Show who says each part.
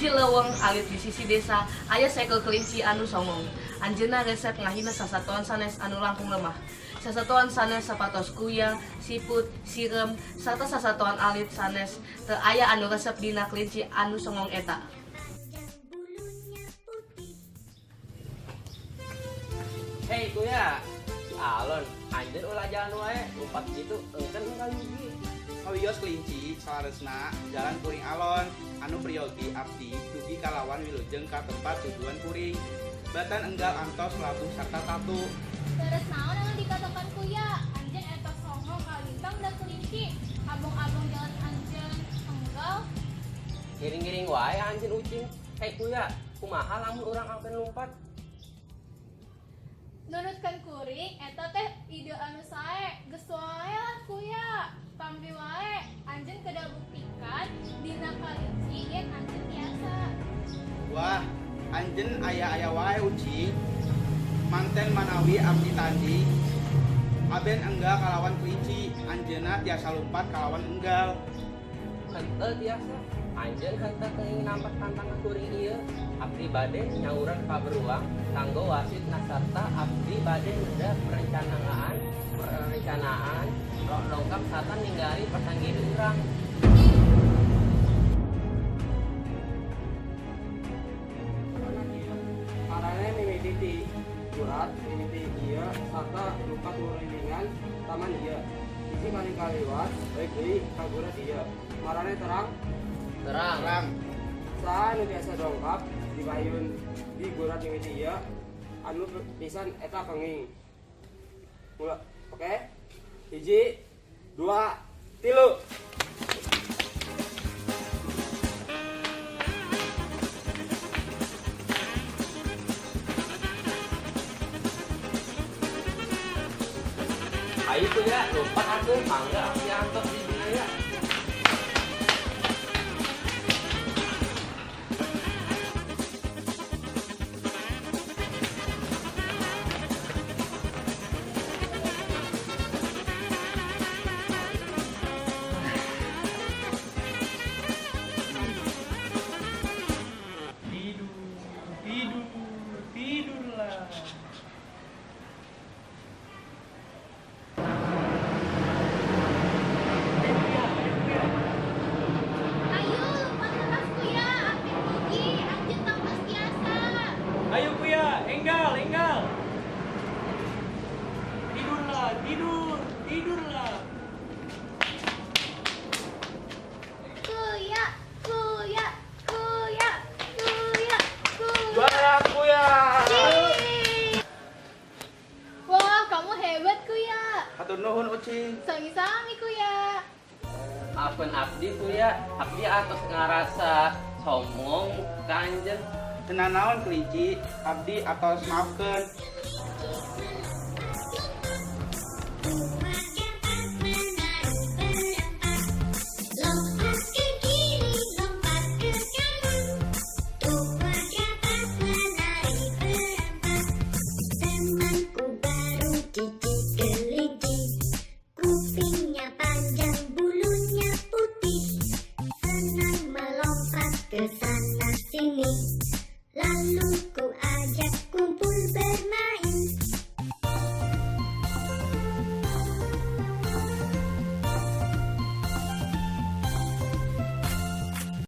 Speaker 1: Hiji leuweung alit di sisi desa aya saekor kelinci anu songong. Anjeunna resep ngahina sasatoan sanes anu langkung lemah. Sasatoan sanes sapertos kuya, siput, sireum, sarta sasatoan alit sanes teu aya anu resep dina kelinci anu songong eta.
Speaker 2: Hei kuya, si Alon, anjeun ulah jalan wae, lumpat kitu engken enggal yugi.
Speaker 3: Kawios kelinci saleresna jalan kuring alon anu priyogi abdi dugi kalawan wilujeng ka tempat tujuan kuring. Batan enggal antos labuh sarta tatu.
Speaker 4: Terus naon anu dikatakan kuya? Anjeun eta songong kalintang da kelinci. Abong-abong jalan anjeun enggal.
Speaker 2: Ngiring-ngiring wae anjeun ucing. Hei kuya, kumaha lamun urang ampen lumpat?
Speaker 4: Nurutkeun kuring eta teh ide anu sae. Geus wae lah kuya. Tampi wae anjeun kedah buktikan dina kalinci yen anjeun tiasa.
Speaker 3: Wah, anjeun aya-aya wae ucing. Manten manawi abdi tanding aben enggal kalawan kelinci, anjeunna tiasa lumpat kalawan enggal.
Speaker 2: Henteu tiasa. Anjeun henteu kenging nampak tantangan kuring ieu. Abdi bade nyauran ka beruang kanggo wasit sarta abdi bade neda perencanaan dongkap sarta ningali pasanggiri urang.
Speaker 5: Maraneh mimiti ti gurat, mimiti ieu sarta lumpat ngurilingan taman ieu. Bisi maling kaliwat balik deui ka gurat ieu. Maraneh terang?
Speaker 2: Terang.
Speaker 3: Terang.
Speaker 5: Saha anu tiasa dongkap di payun di gurat mimiti ieu anu pisan eta kenging. Mula, oke? 1, 2, 3.
Speaker 2: Ayo kuya, lumpat atuh, mangga abdi antos di dieu.
Speaker 6: Tidur, tidur, tidurlah.
Speaker 4: Ayo lumpat lekas kuya, ampir dugi, anjeun tangtos tiasa.
Speaker 6: Ayo kuya, enggal, enggal. Tidurlah, tidur, tidurlah.
Speaker 4: Kuya, kuya, kuya, kuya, kuya.
Speaker 5: Juara kuya.
Speaker 4: Yeay. Wah, kamu hebat kuya.
Speaker 3: Hatur nuhun ucing.
Speaker 4: Sami-sami kuya.
Speaker 2: Maafkeun abdi kuya, abdi atos ngarasa sombong ka anjeun.
Speaker 3: Teu nanaon kelinci, abdi atos maafkeun.